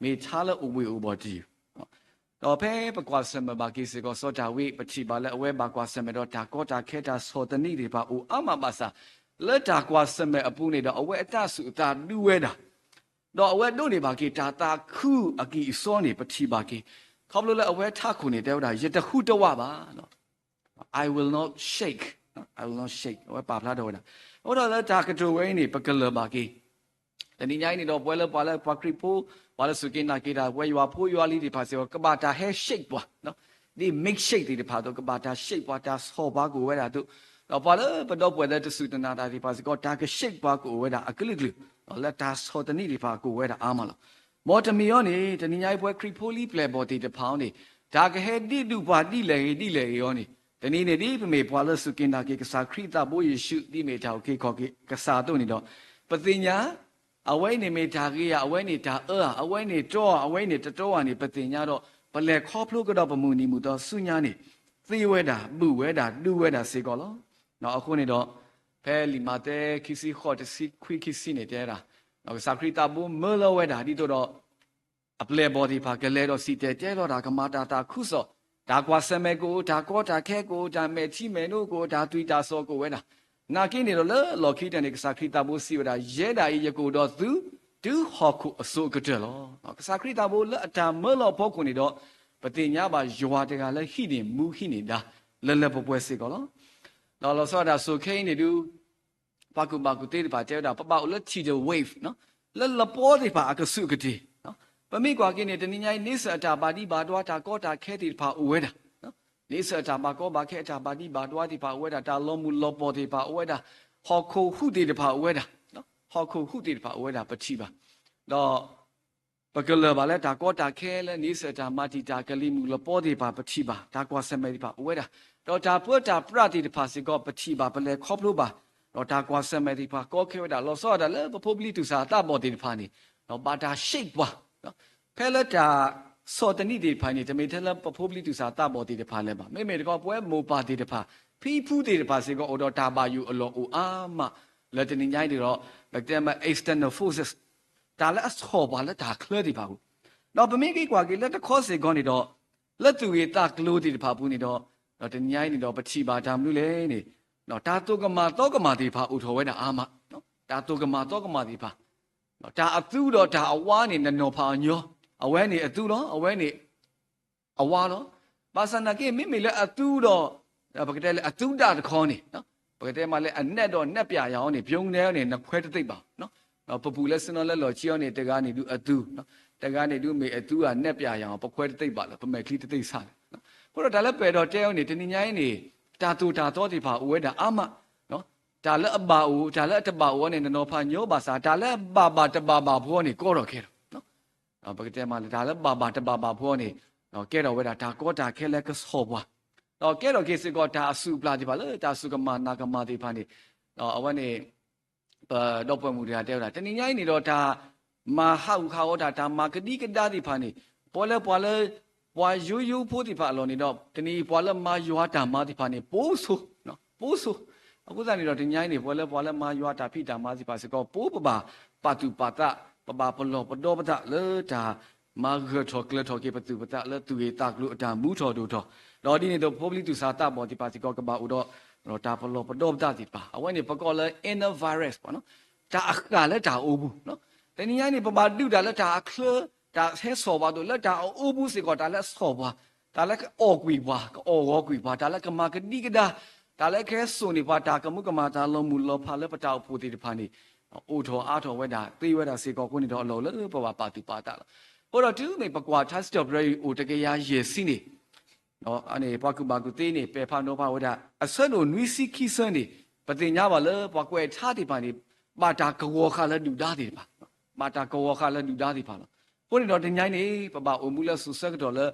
မ့ၢ်ထါလၢအိၣ်ဘှံးအိၣ်ဘှီၣ်တယုၢ် ဒီးဖဲပကွၢ်ဆၢၣ်မဲာ်ဘၣ်က့ၤစ့ၢ်ကီး စီၤဒၤဝံး ပထံၣ်ဘၣ်လၢအဝဲဘၣ်ကွၢ်ဆၢၣ်မဲာ်ဒီးတၢ်ကီတၢ်ခဲတၢ်ဆီၣ်သနံးသ့ၣ်တဖၣ်အိၣ်အါမးဘၣ်ဆၣ်, လၢတၢ်ကွၢ်ဆၢၣ်မဲာ်အပူၤန့ၣ်ဒီး အဝဲအတၢ်စူၢ်အသးဒူဝဲဒၣ် ဒီးအဝဲဒိးန့ၢ်ဘၣ်က့ၤတၢ်သးခုအကံၢ်အစီန့ၣ် ပထံၣ်ဘၣ်က့ၤ, ခီဖျိလၢအဝဲထးခိၣ်န့ၣ် တဲဝဲဒၣ် ယတဟူးတဝးဘၣ် I will not shake, I will not shake အဝဲပာ်ဖျါထီၣ်ဝဲဒၣ်, အဃိဒီးလၢတၢ်ကတိၤဝဲအံၤန့ၣ် ပကလၢၤဘၣ်က့ၤ, တနံၤညါအံၤန့ၣ်ဒီး ပဝဲလၢပှၤလၢပှၤခရံာ်ဖိ, ပှၤလၢစူၢ်က့ၤနာ်က့ၤတၢ် ပဝဲယွၤဖိယွၤလံၤသ့ၣ်တဖၣ်စ့ၢ်ကီး ကဘၣ်တၢ်ဟဲ shake ပှၤ, ဒ် milkshake သ့ၣ်တဖၣ်အသိး ကဘၣ်တၢ် shake ပှၤ တၢ်ဆီၣ်ပှၤကအိၣ်ဝဲဒၣ်အသိး, ဒီးပှၤလၢပဒီပုၢ်ဝဲၢ်လၢတစူၢ်တနာ်တၢ်သ့ၣ်တဖၣ်စ့ၢ်ကီး တၢ်က shake ပှၤကအိၣ်ဝဲဒၣ်အကလုာ်ကလုာ်, ဒီးလၢတၢ်ဆီၣ်သနံးသ့ၣ်တဖၣ်ကအိၣ်ဝဲဒၣ်အါမးလီၤ. မ်တမံၤအံၤန့ၣ် တနံၤညါအံၤပဝဲခရံာ်ဖိလံပျဲၢ်ဘီၣ်သ့ၣ်တဖၣ်အံၤန့ၣ် တၢ်ကဟဲဒံးဒုးပှၤဒ်လဲၣ်ဂ့ၤဒ်လဲၣ်ဂ့ၤအံၤန့ၣ်, တနံၤန့ၣ်ဒ်ပမ့ၢ်ပှၤလၢစူၢ်က့ၤနာ်က့ၤကစၢ်ခရံာ်သးဘိယ့ၣ်ၡူး ဒ်မ့ၢ်တၢ်အုၣ်က့ၤခီၣ်က့ၤကစၢ်အသိးန့ၣ်ဒီး, ပသ့ၣ်ညါ အဝဲအံၤန့ၣ်မ့ၢ်တၢ်ဂ့ၤဧါ, အဝဲန့ၣ်တၢ်အၢဧါ, အဝဲန့ၣ်တီဧါ, အဝဲန့ၣ်တတီဧါန့ၣ် ပသ့ၣ်ညါဒီး ပလဲၤခီဖျိကဒီးပမုၢ်နံၤမုၢ်သီဆူညါန့ၣ် သ့ဝဲဒၣ် ဘုၣ်ဝဲဒၣ် ဒူဝဲဒၣ်စ့ၢ်ကီးလီၤ. အဃိန့ၣ်ဒီး ဖဲလံာ်မးသဲခံဆံဃိး တဆံခွံ ခံဆံန့ၣ်တဲဝဲဒၣ်, ကစၢ်ခရံာ်သးဘိမၢလီၤဝဲဒၣ် ဒ်သိးဒီး အပျဲၢ်ဘီၣ်သ့ၣ်တဖၣ်ကလဲၤဒီးစံၣ်တဲၤတဲလီၤတၢ် ကမၤတၢ်သးခုကစီၣ်, တၢ်ကွၢ်ဆၢၣ်မဲာ်ကအိၣ်, တၢ်ကီတၢ်ခဲကအိၣ်, တၢ်မဲာ်ထံမဲာ်နိကအိၣ်, တၢ်သွံၣ်တၢ်စီၤကအိၣ်ဝဲဒၣ်. နာ်က့န့ၣ်ဒီးလၢလီၢ်ခံတၢၢ်န့ၣ် ကစၢ်ခရံာ်သးဘိစံးဝဲဒၣ်, ယဲဒၣ်အံၤယကအိၣ်ဒီးသု တုၤဟီၣ်ခိၣ်အစိၤအကတၢၢ်လီၤ. ကစၢ်ခရံာ်သးဘိလၢအတၢ်မၢလီၤအဖီခိၣ်န့ၣ်ဒီး ပသ့ၣ်ညါဘၣ်ယွၤတဂၤလၢဟံးန့ၢ်မူဟံးန့ၢ်ဒါ လၢလၢပှဲၤပှဲၤစ့ၢ်ကီးလီၤ. ဒီးလီၤဆီဒၣ်တၢ်ဆိၣ်ခဲအံၤန့ၣ်ဒုး ပှၤကူၣ်ဘၣ်ကူၣ်သ့သ့ၣ်တဖၣ်တဲဝဲဒၣ် ပဘၣ်အိၣ်လၢ tidal wave လၢလပီသ့ၣ်တဖၣ်အကဆူးကတ့ၢ်. ပမ့ၢ်ကွၢ်က့ၤန့ၣ် တနံၤညါအံၤ န့ဆၢၣ်အတၢ်ဘၣ်ဒံးဘၣ်ဒွါ တၢ်ကီတၢ်ခဲသ့ၣ်တဖၣ်အိၣ်ဝဲဒၣ်, န့ဆၢၣ်အတၢ်ဘၣ်ကီဘၣ်ခဲ အတၢ်ဘၣ်ဒံးဘၣ်ဒွါသ့ၣ်တဖၣ်အိၣ်ဝဲဒၣ်, တၢ်လီၤမုၢ်လီၤပီၢ်သ့ၣ်တဖၣ်အိၣ်ဝဲဒၣ်, ဟီၣ်ခိၣ်ဟူးသ့ၣ်တဖၣ်အိၣ်ဝဲဒၣ်, ဟီၣ်ခိၣ်ဟူးသ့ၣ်တဖၣ်အိၣ်ဝဲဒၣ် ပထံၣ်ဘၣ်, ဒီး ပကလၢၤဘၣ်လၢတၢ်ကီတၢ်ခဲလၢ န့ဆၢၣ်တၢ်မၤတံာ်တာ် ကလံၤမုၢ်လပီသ့ၣ်တဖၣ် ပထံၣ်ဘၣ်, တၢ်ကွၢ်ဆၢၣ်မဲာ်သ့ၣ်တဖၣ်အိၣ်ဝဲဒၣ်, ဒီးတၢ်ပၢတၢ်ပြးသ့ၣ်တဖၣ်စ့ၢ်ကီး ပထံၣ်ဘၣ် ပလဲၤခီဖျိဘၣ်, ဒီးတၢ်ကွၢ်ဆၢၣ်မဲာ်သ့ၣ်တဖၣ်ကီခဲဝဲဒၣ်, လီၤဆီဒၣ်တၢ်လၢပဖိပလံၤသူၣ်စၢ်သးဘီၣ်သ့ၣ်တဖၣ်န့ၣ် ဒီးဘၣ်တၢ် shake ပှၤ ဖဲလၢတၢ်ဆီၣ်သနံးသ့ၣ်တဖၣ်န့ၣ် တမ့ၢ်ထဲလၢပဖိပလံၤသူၣ်စၢ်သးဘီၣ်သ့ၣ်တဖၣ်လၢၤဘၣ်. မ့မ့ၢ်တခီ ပဝဲမိၢ်ပၢ်သ့ၣ်တဖၣ် ဖံဖုသ့ၣ်တဖၣ်စ့ၢ်ကီး အိၣ်ဒီးတၢ်ဘၣ်ယိၣ်အလီၢ်အိၣ်အါမး, လၢတနံၤညါအံၤန့ၣ်ဒီး ပကတဲမး external forces တၢ်လၢအဆီၣ်ပှၤလၢတၢ်ချၢသ့ၣ်တဖၣ်အပူၤ, ဒီးပမ့ၢ်က့ၤကွၢ်က့ၤလၢတခီစ့ၢ်ကီးန့ၣ်ဒီး လၢသူၣ်ဂ့ၢ်သးကျိၤသ့ၣ်တဖၣ်အပူၤန့ၣ်ဒီး, ဒီးတနံၤညါအံၤန့ၣ်ဒီး ပထံၣ်ဘၣ်တၢ်မနုၤလဲၣ်န့ၣ်, တၢ်သိၣ်ကမၣ်သီကမၣ်သ့ၣ်တဖၣ်အိၣ်ထီၣ်ဝဲဒၣ်အါမး, တၢ်သိၣ်ကမၣ်သီကမၣ်သ့ၣ်တဖၣ် တၢ်အသူဒီးတၢ်အဝါန့ၣ် နနီၤဖးအညီ, အဝဲန့ၣ်အသူလီၤ, အဝဲန့ၣ်အဝါလီၤ. ဘၣ်ဆၣ်နာ်က့ မ့မ့ၢ်လၢအသူဒီး ပကတဲလၢအသူဒၣ်တခီန့ၣ်, ပကတဲမးလၢအနဲၣ်ဒီးနဲၣ်ပျးယၤအီၤန့ၣ် ပျိန့ၣ်န့ၣ် နခွဲးတသ့ဘၣ်. ပပူၤလၢဆ့ၣ်နီၤလၢလီၢ်ခံအီၤန့ၣ် တဂၤန့ၣ်ဒုးအသူ, တဂၤန့ၣ်ဒုးမ့ၢ်အသူဧါနဲၣ်ပျးယၤအီၤ ပခွဲးတသ့ဘၣ်လၢ ပမဲာ်ချံတသ့ဆးလၢၤ. အဃိဒီးတၢ်လၢပအဲၣ်ဒိးတဲအီၤန့ၣ် တနံၤညါအံၤန့ၣ် တၢ်သိၣ်တၢ်သီသ့ၣ်တဖၣ်အိၣ်ဝဲဒၣ်အါမး, တၢ်လၢအဘၣ်အိၣ် တၢ်လၢအတဘၣ်အိၣ်အီၤန့ၣ် နနီၤဖးညီဘၣ်ဆၣ် တၢ်လၢအဘၣ်ဘၣ်တဘၣ်ဘၣ်ဖိအီၤန့ၣ် ကီထီၣ်ခဲလီၤ. ပကတဲမးလၢ တၢ်လၢဘၣ်ဘၣ်တဘၣ်ဘၣ်ဖိအီၤန့ၣ် ကဲထီၣ်ဝဲဒၣ်တၢ်ကီတၢ်ခဲလၢကဆီၣ်ပှၤ, ဒီးကဲထီၣ်က့ၤစ့ၢ်ကီးတၢ်အစုၣ်အပျၢ်သ့ၣ်တဖၣ်လၢတၢ်စူၢ်ကမၣ်နာ်ကမၣ်သ့ၣ်တဖၣ်န့ၣ်, အဝဲန့ၣ် ဒီပုၢ်ဝဲၢ်မုၣ်တဂၤတဲဝဲဒၣ် တနံၤညါအံၤန့ၣ်ဒီးတၢ်မၤဟးဂူာ်ဟးဂီၤတၢ် တၢ်မၤကဒံကဒါသ့ၣ်တဖၣ်န့ၣ် ပဝဲလၢပှၤလၢ ပှၤယိယိဖိသ့ၣ်တဖၣ်အလီၢ်န့ၣ်ဒီး တနံၤအံၤပှၤလၢမၤယွၤတၢ်မၤသ့ၣ်တဖၣ်န့ၣ် ပိစိၤ, ပိစိၤ. အဃိသတးန့ၣ်ဒီးတနံၤညါအံၤန့ၣ် ပဝဲလၢပှၤလၢမၤယွၤတၢ်ဖံးတၢ်မၤသ့ၣ်တဖၣ်စ့ၢ်ကီး ပအိၣ်ပဘၣ်ပာ်သူၣ်ပာ်သး ပဘၣ်ပလီၢ်ပဒီပသးလၢတၢ်မၤဂၢၢ်ထီၣ်ကျၢၤထီၣ်က့ၤပသူၣ်ပသးလၢသူၣ်ဂ့ၢ်သးကျိၤအတၢ်မူထီၣ်ဒိၣ်ထီၣ်, ဒီးဒ်န့ၣ်အသိး ဖိပလံၤသူၣ်စၢ်သးဘီၣ်သ့ၣ်တဖၣ်စ့ၢ်ကီးကဘၣ်အိၣ်ဒီး တၢ်ပလီၢ်ပဒီပသးသ့ၣ်တဖၣ် အဝဲန့ၣ်ပကိးလၢ inner virus တၢ်အဃၢ်လၢတၢ်အအိပူၤ, တနံၤညါန့ၣ် ပဘၣ်ဒုးတၢ်လၢတၢ်အချၢ တၢ်ဟဲဆီၣ်ပှၤအသိး လၢတၢ်အအိပူၤစ့ၢ်ကီး တၢ်လၢအဆီၣ်ပှၤ, တၢ်လၢကအီၣ်ကွံာ်ပှၤ ကအီၣ်ဂီၤကွံာ်ပှၤ တၢ်လၢကမၤကဒံကဒါ, တၢ်လၢကဟဲစိာ်န့ၢ်ပှၤတၢ်ကမူကမၣ် တၢ်လီၤမုၢ်လီၤဖးလၢပတၢ်အိၣ်ဖှိၣ်သ့ၣ်တဖၣ်န့ၣ် အိၣ်ထီၣ်အါထီၣ်ဝဲဒၣ် သ့ဝဲဒၣ်စ့ၢ်ကီးအဃိန့ၣ်ဒီး အလီၢ်အိၣ်လၢပဘၣ်ပာ်သူၣ်ပာ်သးလီၤ. အဃိဒီးတုၤမ့ၢ်ပကွၢ်ထါစံးထီၣ်ပတြၢၤအံၤအိၣ်တကယၤယဲၢ်ဆံန့ၣ် ပှၤကူၣ်ဘၣ်ကူၣ်သ့န့ၣ် ပဲာ်ဖးနီၤဖးဝဲဒၣ် အဆၢဒိၣ်နွံဆံခံဆၢန့ၣ် ပသ့ၣ်ညါဘၣ်လၢပှၤကွဲးထါသ့ၣ်တဖၣ်န့ၣ် ဘၣ်တၢ်ကဝီၤဃာ်လၢဒုၣ်ဒါသ့ၣ်တဖၣ်, ဘၣ်တၢ်ကဝီၤဃာ်လၢဒုၣ်ဒါသ့ၣ်တဖၣ်လီၤ. အဃိန့ၣ်ဒီးတနံၤညါအံၤန့ၣ် ပဘၣ်အိၣ်မူလၢစိၤဆၢကတီၢ်လၢ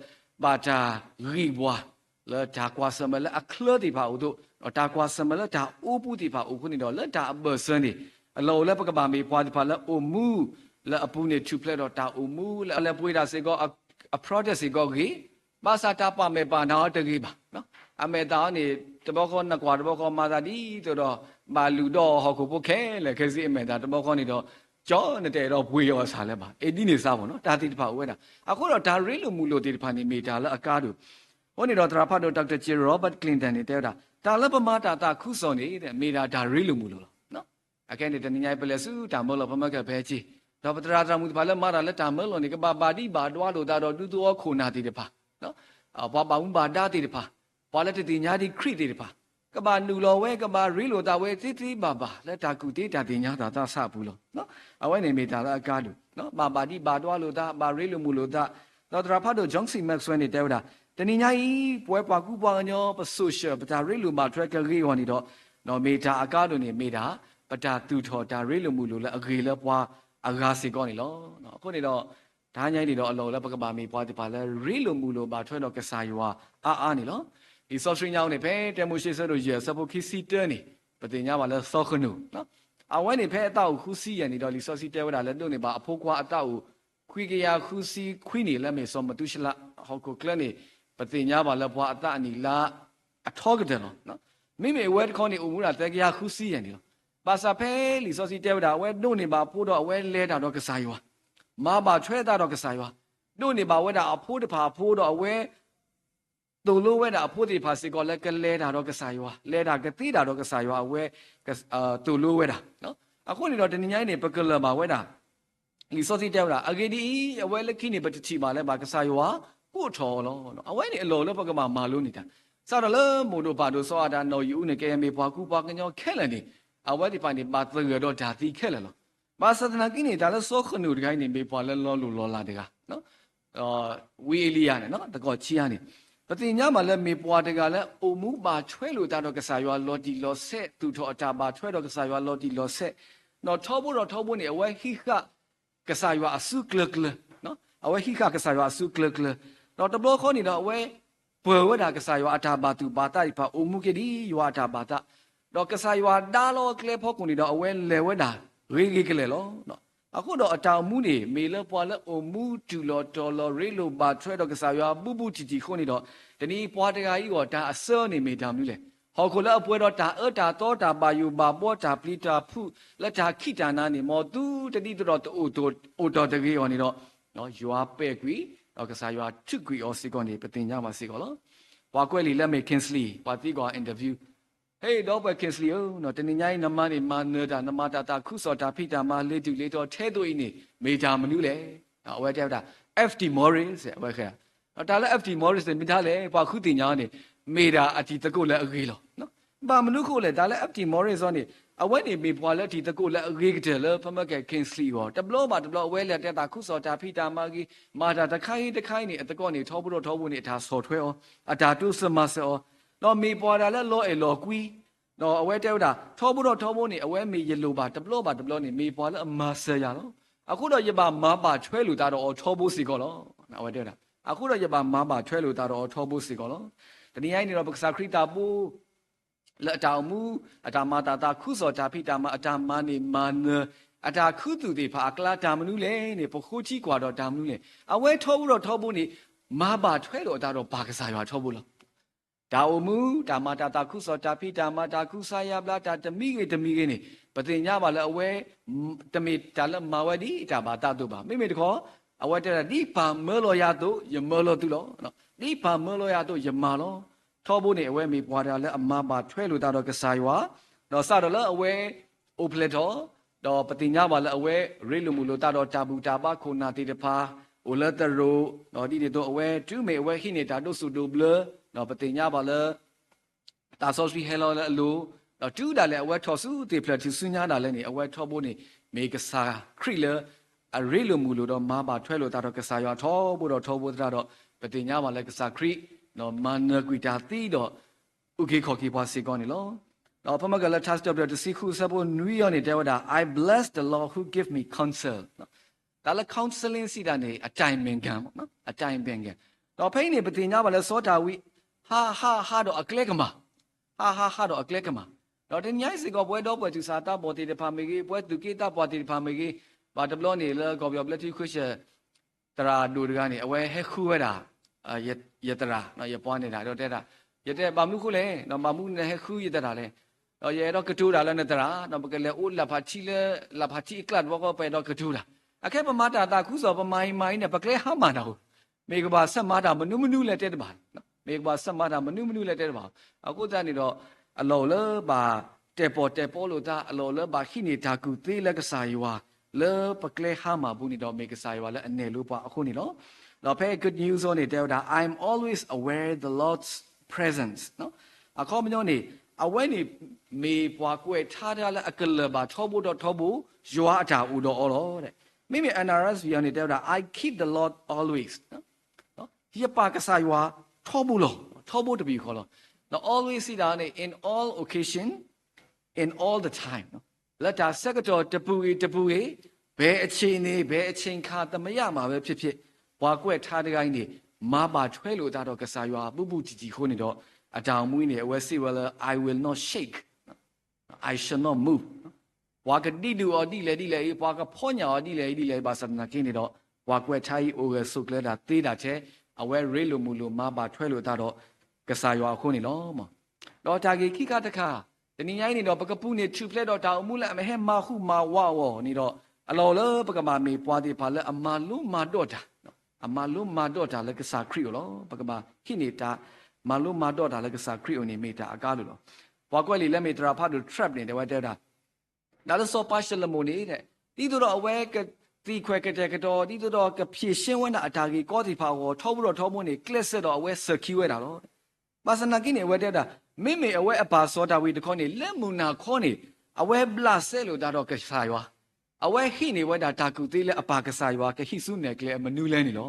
ဘၣ်တၢ်ဂံၢ်ပှၤ လၢတၢ်ကွၢ်ဆၢၣ်မဲာ်လၢအချၢသ့ၣ်တဖၣ်အိၣ်အသိး ဒီးတၢ်ကွၢ်ဆၢၣ်မဲာ်လၢတၢ်အိပူၤသ့ၣ်တဖၣ်အိၣ်အဃိန့ၣ်ဒီး လၢတၢ်အဘၢၣ်စၢၤန့ၣ် အလီၢ်အိၣ်လၢပကဘၣ်မ့ၢ်ပှၤသ့ၣ်တဖၣ်လၢအိၣ်မူ လၢအပူၤန့ၣ် ထူၣ်ဖျဲးဒီးတၢ်အိၣ်မူလၢအလဲၤပှ့ၤတၢ်စ့ၢ်ကီး အ product စ့ၢ်ကီးဂ့ၤ, ဘၣ်ဆၣ်တၢ်ပာ်မဲာ်ပာ်နါအီၤတဂ့ၤဘၣ်. အမဲာ်သးအီၤန့ၣ် တဘျီဃီနကွၢ်တဘျီဃီမၤသးဒ်သိးဒီး ဘၣ်လုၢ်ဒီးဟီၣ်ခိၣ်ဖိခဲလၢာ်ခဲဆ့အမဲာ်သး တဘျီဃီန့ၣ်ဒီး ကၠီနတအဲၣ်ဒိးပှ့ၤအီၤဆၣ်လၢၤဘၣ်. အ့ဒ်န့ၣ်စ့ၢ်ကီးနီၤ တၢ်သ့ၣ်တဖၣ်အိၣ်ဝဲဒၣ်. အဃိဒီးတၢ်ရ့လိာ်မုာ်လိာ်သ့ၣ်တဖၣ်န့ၣ် မ့ၢ်တၢ်လၢအကါဒိၣ်. အဃိန့ၣ်ဒီးသရၣ်ဖးဒိၣ် Doctor J Robert Clinton န့ၣ် တဲဝဲဒၣ် တၢ်လၢပမၤတၢ်သးခုကစီၣ်န့ၣ် မ့ၢ်ဒၣ်တၢ်ရ့လိာ်မုာ်လိာ်လီၤ. အခဲအံၤန့ၣ် တနံၤညါအံၤ ပလဲၤဆူတၢ်မၢလီၤ ပမၢကဖဲက့ၤ, ဒီးပသရၣ်သရၣ်မုၣ်သ့ၣ်တဖၣ်လၢမၤတၢ်လၢတၢ်မၢလီၤန့ၣ် ကဘၣ်ဘၣ်ဒံးဘၣ်ဒွါလိာ်သးဒီးဒူသဝီခိၣ်နၢ်သ့ၣ်တဖၣ်, ပှၤဘၣ်မူဘၣ်ဒါသ့ၣ်တဖၣ်, ပှၤလၢတသ့ၣ်ညါဒံးခရံာ်သ့ၣ်တဖၣ်, ကဘၣ်နုာ်လီၤဝဲ ကဘၣ်ရ့လိာ်သးဝဲသ့သ့ဘၣ်ဘၣ် လၢတၢ်ကူၣ်သ့တၢ်သ့ၣ်ညါတၢ်သးစၢ်အပူၤလီၤ. အဝဲန့ၣ်မ့ၢ်တၢ်လၢအကါဒိၣ်, ဘၣ်ဘၣ်ဒံးဘၣ်ဒွါလိာ်သး ဘၣ်ရ့လိာ်မုာ်လိာ်သး. ဒီးသရၣ်ဖးဒိၣ် John C Maxwell န့ၣ် တဲဝဲဒၣ် တနံၤညါအံၤ ပဝဲပှၤကူပှၤကညီ ပ social ပတၢ်ရ့လိာ်ဘၣ်ထွဲကဂ့ၤအဂီၢ်န့ၣ်ဒီး မ့ၢ်တၢ်အကါဒိၣ်န့ၣ် မ့ၢ်ဒၣ် ပတၢ်သူၣ်ထီၣ်တၢ်ရ့လိာ်မုာ်လိာ်လၢအဂ့ၤလၢပှၤအဂၤစ့ၢ်ကီးန့ၣ်လီၤ. အဃိန့ၣ်ဒီး တဟါညါအံၤန့ၣ်ဒီး အလီၢ်အိၣ်လၢပကဘၣ်မ့ၢ်ပှၤသ့ၣ်တဖၣ်လၢရ့လိာ်မုာ်လိာ်ဘၣ်ထွဲဒီးကစၢ်ယွၤအါအါန့ၣ်လီၤ. လံာ်စီဆှံညါအံၤန့ၣ် ဖဲတၢမိၤၡ့အဆၢဒိၣ်ယဲၢ်အဆၢဖိခံဆံတၢန့ၣ် ပသ့ၣ်ညါဘၣ်လၢစီၤဃနိၣ် အဝဲန့ၣ်ဖဲအသးအိၣ်ဃုဆံယဲၢ်န့ၣ်ဒီး လံာ်စီဆှံတဲဝဲဒၣ်လၢဒိးန့ၢ်ဘၣ်အဖိခွါအသးအိၣ် ခွံကယၤဃုဆံခွံန့ၣ် လၢအမ့ၢ်စီၤမသူၤၡလး ဟီၣ်ခိၣ်ချၢန့ၣ် ပသ့ၣ်ညါဘၣ်လၢပှၤအသးအနံၣ်လါအထီကတၢၢ်လီၤ. မ့မ့ၢ်အဝဲတခီန့ၣ် အိၣ်မူဒၣ်သၢကယၤဃုဆံယဲၢ်န့ၣ်လီၤ. ဘၣ်ဆၣ်ဖဲလံာ်စီဆှံတဲဝဲဒၣ် အဝဲဒိးန့ၢ်ဘၣ်အဖိဒီးအဝဲလဲၤတၢ်ဒီးကစၢ်ယွၤ, မၤဘၣ်ထွဲသးဒီးကစၢ်ယွၤ, ဒိးန့ၢ်ဘၣ်ဝဲဒၣ်အဖိတဖၣ်အဖိဒီးအဝဲ သိၣ်လိဝဲဒၣ်အဖိသ့ၣ်တဖၣ်စ့ၢ်ကီးလၢကလဲၤတၢ်ဒီးကစၢ်ယွၤ, လဲၤတၢ်ကသ့တၢ်ဒီးကစၢ်ယွၤ အဝဲ သိၣ်လိဝဲဒၣ်. အဃိန့ၣ်ဒီးတနံၤညါအံၤန့ၣ် ပကလၢၢ်ဘၣ်ဝဲဒၣ် လံာ်စီဆှံတဲဝဲဒၣ် အဂ့ၢ်ဒ်အံၤ, အဝဲလၢခံန့ၣ် ပတထံၣ်ဘၣ်လၢၤဘၣ် ကစၢ်ယွၤကိးထီၣ်အီၤလီၤ. အဝဲန့ၣ်အလီၢ်အိၣ်လၢပကဘၣ်မၤလိန့ၢ်တၢ်, စးထီၣ်လၢမိၢ်ဒိၣ်ပၢ်ဒိၣ်စီၤအၤဒၣ်နီၢ်အံၣ်အူန့ၣ် ကယဲၢ်မ့ၢ်ပှၤကူပှၤကညီခဲလၢာ်န့ၣ် အဝဲသ့ၣ်တဖၣ်န့ၣ် ဘၣ်သဂၢၢ်ဒီးတၢ်သံခဲလၢာ်လီၤ. ဘၣ်ဆၣ်သနာ်က့န့ၣ် တၢ်လၢစီၤဃနိၣ်တဂၤအံၤန့ၣ် မ့ၢ်ပှၤလၢလီၤလိၢ်လီၤလးတဂၤ ဝံအ့လံယၤန့ၣ် သကိးဆံးအါန့ၣ် ပသ့ၣ်ညါဘၣ်လၢမ့ၢ်ပှၤတဂၤလၢအိၣ်မူဘၣ်ထွဲလိာ်သးဒီးကစၢ်ယွၤလီၤတံၢ်လီၤဆဲး, သူၣ်ထီၣ်အတၢ်ဘၣ်ထွဲဒီးကစၢ်ယွၤလီၤတံၢ်လီၤဆဲး, ဒီးထီဘိဒီးထီဘိန့ၣ် အဝဲဟံးဃာ်ကစၢ်ယွၤအစုကျၢၤကျၢၤ, အဝဲဟံးဃာ်ကစၢ်ယွၤအစုကျၢၤကျၢၤ, ဒီးတဘျီဃီန့ၣ်ဒီးအဝဲ ပၢၢ်ဝဲဒၣ်ကစၢ်ယွၤအတၢ်ဘၣ်သူၣ်ဘၣ်သးသ့ၣ်တဖၣ် အိၣ်မူက့ၤဒ်ယွၤအတၢ်ဘၣ်သး, ဒီးကစၢ်ယွၤဒါလီၤကျဲဖီခိၣ်န့ၣ်ဒီး အဝဲလဲၤဝဲဒၣ်ဂ့ၤဂ့ၤကလဲာ်လီၤ. အဃိဒီးအတၢ်အိၣ်မူန့ၣ် မ့ၢ်လၢပှၤလၢအိၣ်မူတုၤလီၤတီၤလီၤ ရ့လိာ်ဘၣ်ထွဲဒီးကစၢ်ယွၤဘူးဘူးတံၢ်တံၢ်အဃိန့ၣ်ဒီး တနံၤအံၤပှၤတဂၤအံၤအဂီၢ် တၢ်အဆၢန့ၣ်မ့ၢ်တၢ်မနုၤလဲၣ်. ဟီၣ်ခိၣ်လၢအပှဲၤဒီးတၢ်အၢတၢ်သီ တၢ်ဘၣ်ယိၣ်ဘၣ်ဘှီ တၢ်ပျံၤတၢ်ဖုး လၢတၢ်ခံးတၢ်နၤန့ၣ် မ်သုတဒ်သိးဒီးတအိၣ်တီၢ်တဂ့ၤအီၤန့ၣ်ဒီး ယွၤပဲာ်ကွံာ် ဒီးကစၢ်ယွၤထုးကွံာ်အီၤစ့ၢ်ကီးန့ၣ် ပသ့ၣ်ညါဘၣ်စ့ၢ်ကီးလီၤ. ပှၤကွဲးလံာ်လၢအမ့ၢ် Kingsley ပှၤသံကွၢ် interview ဟဲ ဒီပုၢ်ဝဲၢ် Kingsley ဧၢ, တနံၤညါအံၤ နမၤန့ၢ်မၤနၢၤတၢ် နမၤတၢ်သးခုကစီၣ် တၢ်ဖံးတၢ်မၤလ့ၤတုၤလ့ၤတီၤထဲသိးအံၤန့ၣ် မ့ၢ်တၢ်မနုၤလဲၣ်. အဝဲတဲဝဲဒၣ် F T Morris အဝဲဃဲ, တၢ်လၢ F T Morris န့ၣ် မ့ၢ်တၢ်လဲၣ် ပှၤဃုသ့ၣ်ညါအီၤန့ၣ် မ့ၢ်ဒၣ်အတံၤသကိးလၢအဂ့ၤလီၤ. ဘၣ်မနုၤအဃိလဲၣ် တၢ်လၢ F T Morris အီၤန့ၣ် အဝဲန့ၣ်မ့ၢ်ပှၤလၢအတံၤသကိးလၢအဂ့ၤကတၢၢ်လၢ ဖဲမၢကဲ Kingsley အဂီၢ် တဘျီဘၣ်တဘျီ အဝဲလဲၤတၢ်သးခုကစီၣ် တၢ်ဖံးတၢ်မၤဂ့ၤ မၤတၢ်တခါဂ့ၤတခါဂ့ၤန့ၣ် အသကိးန့ၣ် ထီဘိဒီးထီဘိန့ၣ် အတၢ်ဆီၣ်ထွဲအီၤ အတၢ်တိစၢၤမၤစၢၤအီၤ ဒီးမ့ၢ်ပှၤဒၣ်လၢလီၤအဲၣ်လီၤကွံ ဒီးအဝဲတဲဝဲဒၣ် ထီဘိဒီးထီဘိန့ၣ် အဝဲမ့ၢ်ယလိၣ်ဘၣ်တဘျီဘၣ်တဘျီန့ၣ် မ့ၢ်ပှၤလၢအမၤစၢၤယၤလီၤ. အဃိဒီးယဘၣ်မၤဘၣ်ထွဲလိာ်သးဒီးအီၤထီဘိစ့ၢ်ကီးလီၤ. အဝဲတဲဝဲဒၣ် အဃိဒီးယဘၣ်မၤဘၣ်ထွဲလိာ်သးဒီးအီၤထီဘိစ့ၢ်ကီးလီၤ. တနံၤညါအံၤန့ၣ်ဒီး ပကစၢ်ခရံာ်သးဘိ လၢအတၢ်အိၣ်မူ အတၢ်မၤတၢ်သးခုကစီၣ်တၢ်ဖံးတၢ်မၤ အတၢ်မၤန့ၢ်မၤနၢၤ အတၢ်ခူသူၣ်သ့ၣ်တဖၣ်အကျါ တၢ်မနုၤလဲၣ်န့ၣ် ပဃိထံကွၢ်ဒီးတၢ်မနုၤလဲၣ်. အဝဲထီဘိဒီးထီဘိန့ၣ် မၤဘၣ်ထွဲလိာ်အသးဒီးပၢ်ကစၢ်ယွၤထီဘိလီၤ. တၢ်အိၣ်မူ တၢ်မၤတၢ်သးခုကစီၣ်တၢ်ဖံးတၢ်မၤ တၢ်ကူစါယါဘျါတၢ်တမံၤဂ့ၤတမံၤဂ့ၤန့ၣ် ပသ့ၣ်ညါဘၣ်လၢအဝဲ တမ့ၢ်တၢ်လၢမၤဝဲဒ်တၢ်ဘၣ်သးအသိးဘၣ်. မ့မ့ၢ်တခီ အဝဲတဲဒၣ် ဒ်ပၢ်မၢလီၤယၤအသိး ယမၢလီၤသုလီၤ. ဒ်ပၢ်မၢလီၤယၤအသိး ယမၤလီၤ. ထီဘိန့ၣ် အဝဲမ့ၢ်ပှၤတဂၤလၢအမၤဘၣ်ထွဲလိာ်သးဒီးကစၢ်ယွၤ, ဒီးစးထီၣ်လၢအဝဲ အိၣ်ဖျဲၣ်ထီၣ်, ဒီးပသ့ၣ်ညါဘၣ်လၢအဝဲရ့လိာ်မုာ်လိာ်သးဒီးတၢ်ဘူၣ်တၢ်ဘါခိၣ်နၢ်သ့ၣ်တဖၣ်, အိၣ်လၢသရိာ်, ဒီးဒ်န့ၣ်အသိးအဝဲတုၤမ့ၢ်အဝဲဟံးန့ၢ်တၢ်ဒိးဆူၣ်ဒိးဘျၢ, ဒီးပသ့ၣ်ညါဘၣ်လၢ သးစီဆှံဟဲလီၤလၢအလိၤ, ဒီးတုၤဒၣ်လဲာ်အဝဲထီၣ်ဆူသ့ၣ်ဖျၢၣ်ထူၣ်စုညါဒၣ်လဲာ်န့ၣ် အဝဲထီဘိန့ၣ် မ့ၢ်ကစၢ်ခရံာ်လၢ အရ့လိာ်မုာ်လိာ်ဒီးမၤဘၣ်ထွဲလိာ်သးဒီးကစၢ်ယွၤထီဘိဒီးထီဘိသတးဒီး ပသ့ၣ်ညါဘၣ်လၢကစၢ်ခရံာ် မၤနၢၤကွံာ်တၢ်သံဒီး အုၣ်က့ၤခီၣ်က့ၤပှၤစ့ၢ်ကီးန့ၣ်လီၤ. ဒီးဖဲမ့ၢ်ကလၢ ထါစံးထီၣ်ပတြၢၤတဆံဃုအဆၢဖိနွံအံၤန့ၣ် တဲဝဲဒၣ် I bless the Lord who give me counsel. တၢ်လၢ counseling စံးတၢ်န့ၣ် အတိုင်ပင်ခံ ပေါ့နော်, အတိုင်ပင်ခံ. ဒီးဖဲအံၤန့ၣ် ပသ့ၣ်ညါဘၣ်လၢစီၤဒၤဝံး ဟးဟးဟးဒီးအကျဲကမၣ်, ဟးဟးဟးဒီးအကျဲကမၣ်. ဒီးတနံၤညါအံၤစ့ၢ်ကီး ပဝဲဒီပုၢ်ဝဲၢ်သူၣ်စၢ်သးဘီၣ်သ့ၣ်တဖၣ်မ့ၢ်ဂ့ၤ, ပဝဲသူၣ်က့သးပှၢ်သ့ၣ်တဖၣ်မ့ၢ်ဂ့ၤ, ဘၣ်တဘျီန့ၣ်လၢကီၢ်ပယီၤဘျၢထံခဝ့ၡၢၣ် သရၣ်ဒိၣ်တဂၤန့ၣ် အဝဲဟဲဃုဝဲဒၣ် ယသရၣ်, ယပှၤန့ၣ်ဒၣ် ဒီးတဲဒၣ်, ယတဲဘၣ်မနုၤဃိလဲၣ်, ဘၣ်မနုၤနဟဲဃုယသရၣ်လဲၣ်. ဒီးယအဲၣ်ဒိးကတိၤတၢ်လၢနသရၣ်, ဒီးပကလဲၤအိၣ်လၢဖးထံလၢ လၢဖးထံအကျါတဘျီဃီ ပအဲၣ်ဒိးကတိၤတၢ်. အခဲပမၤတၢ်သးခုကစီၣ် ပမၤအံၤမၤအံၤန့ၣ် ပကျဲဟါမၢ်တၢ်ဧိၤ, မ့ၢ်ကဘၣ်ဆၢမၤတၢ်မနုၤမနုၤလဲၣ်တဲတဘၣ်, မ့ၢ်ကဘၣ်ဆၢမၤတၢ်မနုၤမနုၤလဲၣ်တဲတဘၣ်. အဃိသတးန့ၣ်ဒီး အလီၢ်အိၣ်လၢဘၣ်တဲာ်ပီၣ်တဲာ်ပီလိာ်သး, အလီၢ်အိၣ်လၢဘၣ်ဟံးန့ၢ်တၢ်ကူၣ်သ့လၢကစၢ်ယွၤ လၢပကျဲဟါမၢ်ပူၤန့ၣ်ဒီး မ့ၢ်ကစၢ်ယွၤလၢအနဲၣ်လိပှၤအဃိန့ၣ်လီၤ. ဒီးဖဲ Good News န့ၣ် တဲဝဲဒၣ် I'm always aware the Lord's presence. အခီပညီန့ၣ် အဝဲန့ၣ် မ့ၢ်ပှၤကွဲးထါတဂၤလၢအကလၢၢ်ဘၣ်ထီဘိဒီးထီဘိ ယွၤအတၢ်အိၣ်ဒီးအီၤလီၤ. မ့မ့ၢ် N R S V န့ၣ် တဲဝဲဒၣ် I keep the Lord always. ယပာ်ကစၢ်ယွၤထီဘိလီၤ, ထီဘိတဘ့ၣ်ဃီလီၤ. ဒီး always စံးတၢ်န့ၣ် in all occasion, in all the time. လၢတၢ်ဆၢကတီၢ်တပူၤဂ့ၤတပူၤဂ့ၤ, ဘယ်အခြေအနေ, ဘယ်အချိန်အခါ သမျှမှာပဲဖြစ်ဖြစ်, ပှၤကွဲးထါတဂၤအံၤန့ၣ် မၤဘၣ်ထွဲလိာ်အသးဒီးကစၢ်ယွၤဘူးဘူးတံၢ်တံၢ်အဃိန့ၣ်ဒီး အတၢ်အိၣ်မူအံၤန့ၣ် အဝဲစံးဝဲလၢ I will not shake, I shall not move. ပှၤကဒံဒုးအီၤဒ်လဲၣ်ဒ်လဲၣ်အံၤ, ပှၤကဖီညၣ်အီၤဒ်လဲၣ်ဒ်လဲၣ်အံၤ, ဘၣ်ဆၣ်သနာ်က့န့ၣ်ဒီး ပှၤကွဲးထါအံၤအိၣ်ဂၢၢ်ဆိးကျၢၤဒၣ်သ့ဒၣ်ထဲ အဝဲရ့လိာ်မုာ်လိာ်မၤဘၣ်ထွဲလိာ်အသးဒီး ကစၢ်ယွၤအဃိန့ၣ်လီၤ. ဒီးတၢ်ဂ့ၢ်ခံခါတခါ, တနံၤညါအံၤန့ၣ်ဒီး ပကပူၤန့ၣ်ထူၣ်ဖျဲးဒီးတၢ်အိၣ်မူလၢအမ့ၢ်ဟဲမၤဟူးမၤဝးအီၤန့ၣ်ဒီး အလီၢ်အိၣ်လၢပကဘၣ်မ့ၢ်ပှၤသ့ၣ်တဖၣ်လၢအမၤလိမၤဒိးတၢ်, အမၤလိမၤဒိးတၢ်လၢကစၢ်ခရံာ်အအိၣ်လီၤ. ပကဘၣ်ဟံးန့ၢ်တၢ်မၤလိမၤဒိးတၢ်လၢကစၢ်ခရံာ်အအိၣ်န့ၣ် မ့ၢ်တၢ်အကါဒိၣ်လီၤ. ပှၤကွဲးလံာ်လၢမ့ၢ်သရၣ်ဖးဒိၣ် Trapp န့ၣ် တဲဝဲတဲဝဲဒၣ် တၢ်လၢစီၤပၤၡလိၤမိၣ်န့ၣ် ဒ်သိးဒီးအဝဲကသံခွဲးကတဲာ်ကတီၤ ဒ်သိးဒီးကဖြေရှင်းဝဲဒၣ်အတၢ်ဂ့ၢ်ကီသ့ၣ်တဖၣ်အဂီၢ် ထီဘိဒီးထီဘိန့ၣ် ကျဲးစၢးဒီးအဝဲစၢၤခံဝဲဒၣ်လီၤ. ဘၣ်ဆၣ်သနာ်က့န့ၣ် အဝဲတဲဝဲဒၣ် မ့မ့ၢ်အဝဲအပၢ်စီၤဒၤဝံးတခီန့ၣ် လၢမုၢ်နၤခီန့ၣ် အဝဲဘျးစဲလိာ်သးဒီးကစၢ်ယွၤ, အဝဲဟံးန့ၢ်ဝဲဒၣ်တၢ်ကူၣ်သ့လၢအပၢ်ကစၢ်ယွၤကဟံးဆူနဲၣ်ကျဲအမနုၤလဲၣ်န့ၣ်လီၤ.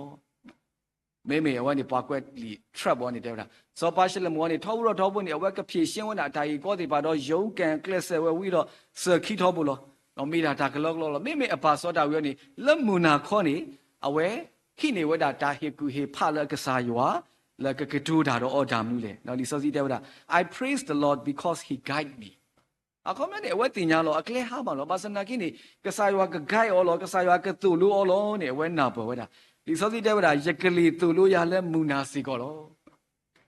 မ့မ့ၢ်အဝဲန့ၣ် ပှၤကွဲးလံာ် Trapp အီၤန့ၣ် တဲဝဲဒၣ် စီၤပၤၡလိၤမိၣ်အီၤန့ၣ် ထီဘိဒီးထီဘိန့ၣ် အဝဲကဖြေရှင်းဝဲဒၣ်တၢ်ဂ့ၢ်ကီသ့ၣ်တဖၣ်ဒီး ရုန်းကန်ကျဲးစၢးဝဲဝံၤဒီး စၢၤခံထီဘိလီၤ. ဒီးမ့ၢ်ဒၣ်တၢ်ကလီကလီလီၤ. မ့မ့ၢ်အပၢ်စီၤဒၤဝံးအီၤန့ၣ် လၢမုၢ်နၤခီန့ၣ် အဝဲဟံးန့ၢ်ဝဲဒၣ်တၢ်ဟ့ၣ်ကူၣ်ဟ့ၣ်ဖးလၢအကစၢ်ယွၤ လၢကကတိၤတၢ်ဒီးအီၤတၢ်မနုၤလဲၣ်. ဒီးလံာ်စီဆှံတဲဝဲဒၣ် I praise the Lord because he guide me. အခီပညီန့ၣ် အဝဲသ့ၣ်ညါလီၤ အကျဲဟါမၢ်လီၤ. ဘၣ်ဆၣ်သနာ်က့န့ၣ် ကစၢ်ယွၤက guide အီၤလီၤ, ကစၢ်ယွၤကသိၣ်လိအီၤလီၤန့ၣ် အဝဲနၢ်ပၢၢ်ဝဲဒၣ်. လံာ်စီဆှံတဲဝဲဒၣ် ယကလ့ၢ်သိၣ်လိယၤလၢမုၢ်နၤစ့ၢ်ကီးလီၤ.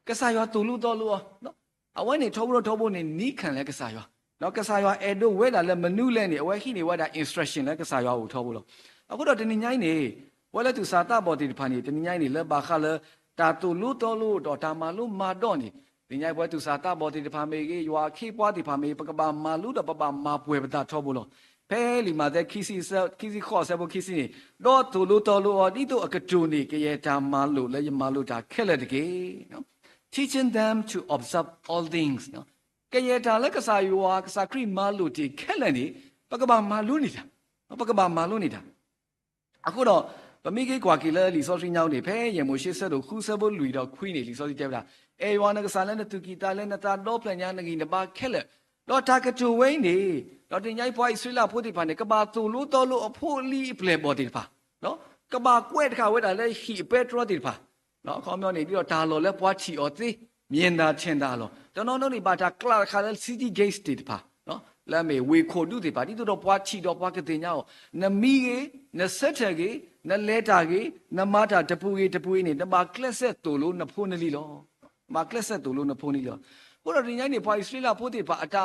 ကစၢ်ယွၤသိၣ်လိသီလိအီၤ, အဝဲန့ၣ်ထီဘိဒီးထီဘိန့ၣ် နံၤခံလၢကစၢ်ယွၤ, ဒီးကစၢ်ယွၤအဲၣ်ဒိးဝဲဒၣ်လၢမနုၤလဲၣ်န့ၣ် အဝဲဟံးန့ၢ်ဝဲဒၣ် instruction လၢကစၢ်ယွၤအအိၣ်ထီဘိလီၤ. အဃိဒီးတနံၤညါအံၤန့ၣ် ပဝဲလၢသူၣ်စၢ်သးဘီၣ်သ့ၣ်တဖၣ်န့ၣ် တနံၤညါအံၤန့ၣ် လၢဘၣ်ဃးလၢ တၢ်သိၣ်လိသီလိဒီးတၢ်မၤလိမၤဒိးန့ၣ် တနံၤညါအံၤပဝဲသူၣ်စၢ်သးဘီၣ်သ့ၣ်တဖၣ်မ့ၢ်ဂ့ၤ, ယွၤအခ့အပှၤသ့ၣ်တဖၣ်မ့ၢ်ဂ့ၤ, ပကဘၣ်မၤလိဒီးပဘၣ်မၤပှဲၤပသးထီဘိလီၤ. ဖဲလံာ်မးသဲ ခံဆံဃိး အဆၢဖိခံဆံန့ၣ်, ဒီးသိၣ်လိသီလိအီၤ ဒ်သိးအကတိၢ်န့ၢ် ကယဲၢ်တၢ်မၤလိာ်လၢယမၤလိာ်တၢ်ခဲလၢာ်တက့ၢ်. Teaching them to observe all things. ကယဲၢ်တၢ်လၢကစၢ်ယွၤ ကစၢ်ခရံာ်မၤလိာ်တ့ၢ်ခဲလၢာ်န့ၣ် ပကဘၣ်မၤလိန့ၢ်တၢ်, ပကဘၣ်မၤလိန့ၢ်တၢ်. အဃိဒီး ပမ့ၢ်က့ၤကွၢ်က့ၤလၢလံာ်စီဆှံညါအံၤန့ၣ် ဖဲယဲၢ်မိၤၡ့ဆၢဒိၣ်ဃုဆၢဖိလွံၢ်ဒီးခွံန့ၣ် လံာ်စီဆှံတဲဝဲဒၣ်, အဲၣ်ယွၤနကစၢ်လၢနသူၣ်ကံၢ်သးလဲ နသးဒီဖျၢၣ်ညါ နဂံၢ်နဘါခဲလၢာ်, ဒီးတၢ်ကတိၤဝဲအံၤန့ၣ်, ဒီးတနံၤညါအံၤပှၤအံၣ်စရ့လးဖိသ့ၣ်တဖၣ်န့ၣ် ကဘၣ်သိၣ်လိသီလိအဖိအလံၤအပျဲၢ်အဘီၣ်သ့ၣ်တဖၣ်, ကဘၣ်ကွဲးတဃာ်ဝဲဒၣ်လၢဟံၣ်အပဲတြီသ့ၣ်တဖၣ်, အခီပညီန့ၣ် ဒ်သိးတၢ်လီၢ်လၢပှၤထံၣ်အီၤသ့ မြင်သာထင်သာလီၤ. တနီၤနီၤန့ၣ် ဘၣ်တၢ်ကျးတခါလၢ city gate သ့ၣ်တဖၣ်, လၢအမ့ၢ်ဝ့ၢ်ခိၣ်ဒူသ့ၣ်တဖၣ် ဒ်သိးဒီးပှၤထံၣ်ဒီးပှၤကသ့ၣ်ညါအီၤ, နမံဂ့ၤ, နဆၢထၢၣ်ဂ့ၤ, နလဲၤတၢ်ဂ့ၤ, နမၤတၢ်တပူၤဂ့ၤတပူၤဂ့ၤန့ၣ် နဘၣ်ကျဲးစၢးသိၣ်လိနဖိနလံၤလီၤ. ဘၣ်ကျဲးစၢးသိၣ်လိနဖိနလံၤလီၤ. အဃိဒီးတနံၤညါန့ၣ် ပှၤအံၣ်စရ့လးဖိသ့ၣ်တဖၣ် အတၢ်